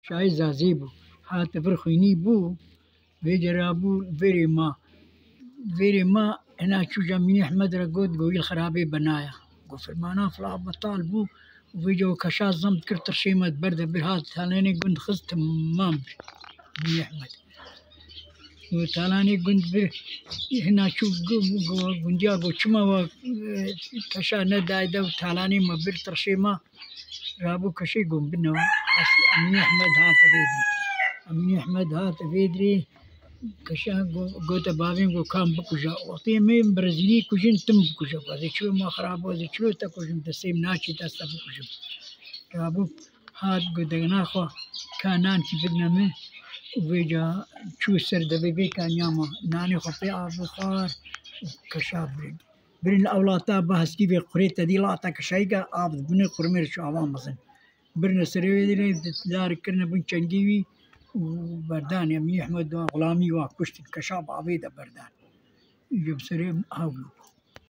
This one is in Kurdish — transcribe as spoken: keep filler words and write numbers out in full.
Şahê Zazê bû. Hate vir xwînî bû. Vê cara bû verê ma. Verê ma hena çû Camînî Ehmed re got, go yil xirabê benaya. Go firmana fila betal bû. Vê cara keşa zam dikir tirşê me berde bir hat talanê gund xist, temam bir. Camînî Ehmed. Û talanê gund bir hina çû gu-, gu-, gundiya go çima wa, e, keşa nedayde û talanê me bir tirşê me. Rabû keşê gon bine. Emînî Ehmed hate vê dirê. Emînî Ehmed hate vê dirê. Keşa go-, gote bavên go kam bikuje. Wextê me birzinî kujin tim bikuje. Ez ê çilo ma xirab, ez ê çilo te kujim, destê min naçî dest te bikujim. Rabû hat go degna xwe ka nan kî bidine min. Û vê ca çû ser devê vê kaniya ma. Nanê xwe pê av xwar û keşa birin. Birin li ewlata bi heskî vê qurê te dî lata keşayî ke av dibine qurmêr çû avan mezin. Birine serê wê dirê, darik kirine bin çengê wî û berdan. Emînî Ehmed wa xulamî wa kuştin, keşa bi avê de berdan. Ji bi serê ew bû.